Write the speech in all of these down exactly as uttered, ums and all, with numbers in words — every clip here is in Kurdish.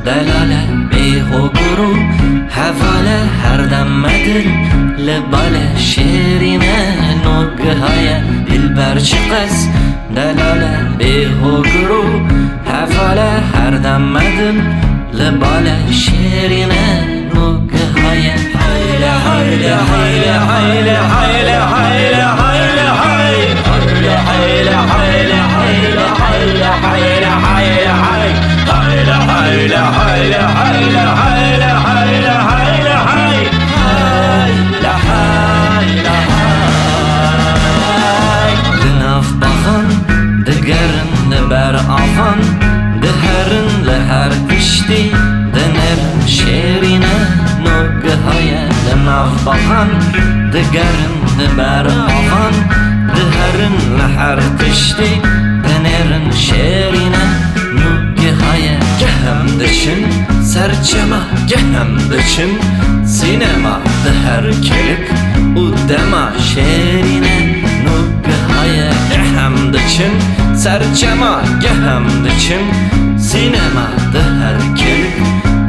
Delale bê hogur û hevale, her dem me dil li bale şêrîne, nû gihaye dilber çiqas. Delale bê hogur û hevale, her dem me dil li bale şêrîne, nû gihaye. Hayle, hayle, hayle, hayle, hayle, hayle, hayle, hay. Hayle, hayle, hayle, hayle, hayle, hayle, hayle, hay. Hayle, hayle, hayle, hayle, hayle, hayle, hayle, hay. Hayle, hayle, hay. Li nav baxan digerin, li ber avan diherin, li her tiştî dinêrin şêrîne, nû gihaye. Li nav baxan digerin, li ber avan diherin, li her tiştî dinêrin şêrîne, nû gihaye. Geh em diçin ser çema, geh em diçin sînema, di her kelik û dema şêrîne, nû gihaye. Geh em diçin ser çema, geh em diçin sînema, di her kelik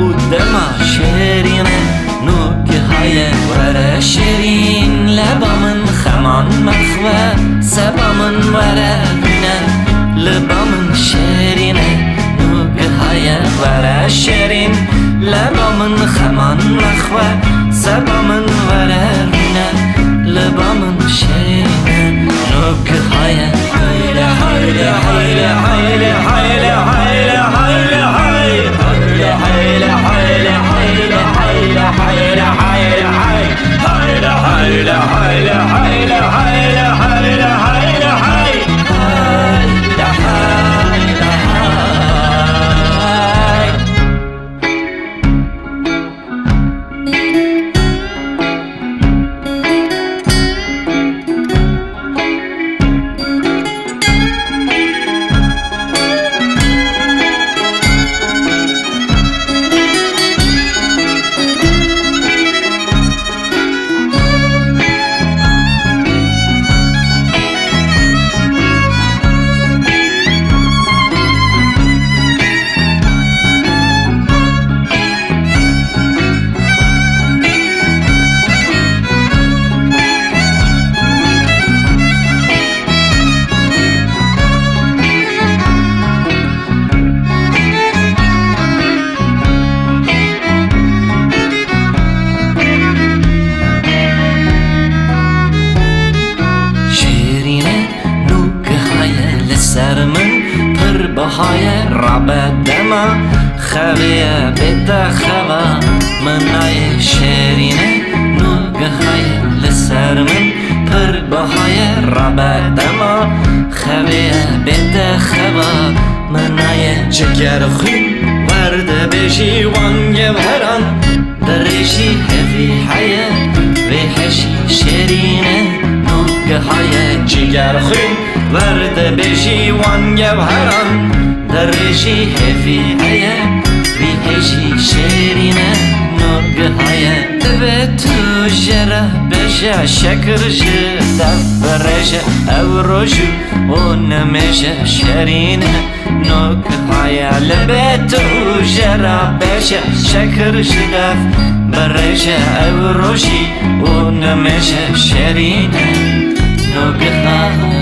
û dema şêrîne, nû gihaye. Were şêrîn, leba min xeman mexwe, seba min were rûne, liba min şêrîne, nû gihaye. Were şêrîn, leba min xeman mexwe, seba min were rûne, liba min şêrîne, nû gihaye. Hayle, hayle, hayle, hayle, hayle, hayle, hayle, hay. Hayle, hayle, hayle, hayle, hayle, hayle, hayle, hay. Hayle, hayle, hayle, hayle, hayle, hayle, hayle, hay. Hayle, hayle, hay. Şêrîne, nû gihaye li ser min, pir bihaye, rabe dema xevê ye, bête xeva min nayê. Şêrîne, nû gihaye li ser min, pir bihaye, rabe dema xevê ye, bête xeva min nayê. Ciger xwîn werdibêjî wan gewheran, dirêjî hevî heye, vê hejî şêrîne, nû gihaye. Ciger xwîn werdibêjî wan gewheran, dirêjî hevî heye, vî hejî şêrîne, nû gihaye. Divê tu jê re bêje, şekir ji dev birêje, ew rojî û nimêje şêrîne, nû gihaye. Li bê tu jê re bêje, şekir ji dev birêje, ew rojî û nimêje şêrîne, nû gihaye.